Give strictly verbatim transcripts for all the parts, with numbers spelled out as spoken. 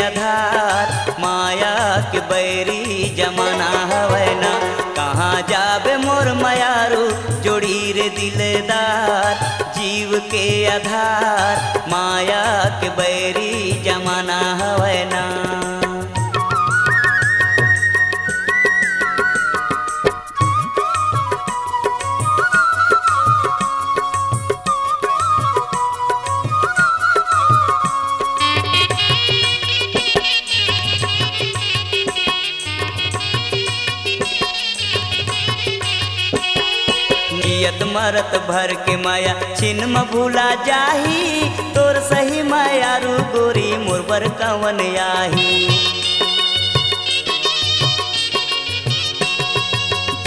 आधार माया के बैरी जमाना हवय ना। कहाँ जाबे मोर मयारू, जोड़ी रे दिलदार, जीव के आधार माया के बैरी जमाना हवय ना। जियत मरत भर के माया, छिन म भुला जाही, तोर सही मयारू गोरी मोर बर कवन आही।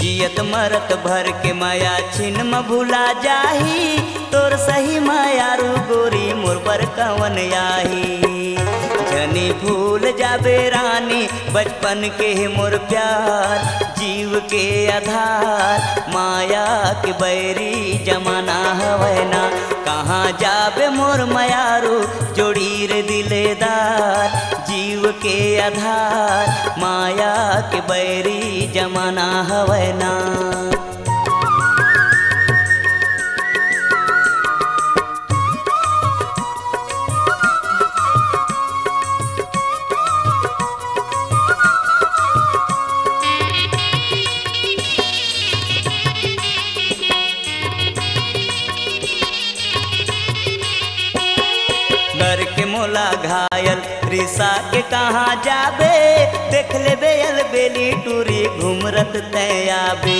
जियत मरत भर के माया, छिन म भुला जाही, तोर सही मयारू गोरी मोर बर कवन आही। झनी भूल जाबे रानी, बचपन के हे मोर प्यार, जीव के आधार माया के बैरी जमाना हवय ना। कहाँ जाबे मोर मयारू, जोड़ी रे दिलदार, जीव के आधार माया के बैरी जमाना हवय ना। करके मोला घायल, रिसा के कहाँ जाबे, देख लेबे अलबेली टूरी, घुमरत तैं आबे।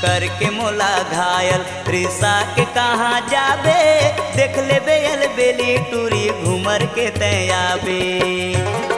करके मोला घायल, रिसा के कहाँ जाबे, देख लेबे अलबेली टूरी, घुमर के तैं आबे।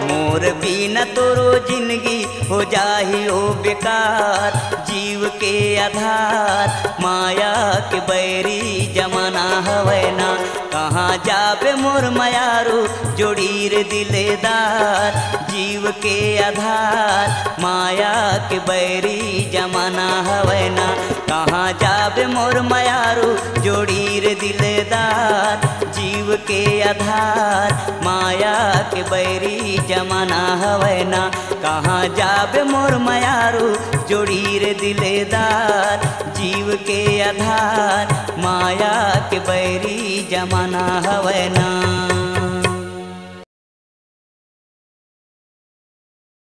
मोर बिना तोरो जिंदगी हो जाही ओ बेकार, जीव के आधार माया के बैरी जमाना हवय ना। कहाँ जाबे मोर मयारू, जोड़ी रे दिलदार, जीव के आधार माया के बैरी जमाना हवय ना। कहाँ जाबे मोर मयारू, जोड़ी रे दिलदार, जीव के आधार माया के बैरी जमाना हवय ना। कहाँ जाबे मोर मयारू, जोड़ी रे दिलदार, जीव के आधार माया के बैरी जमाना हवय ना।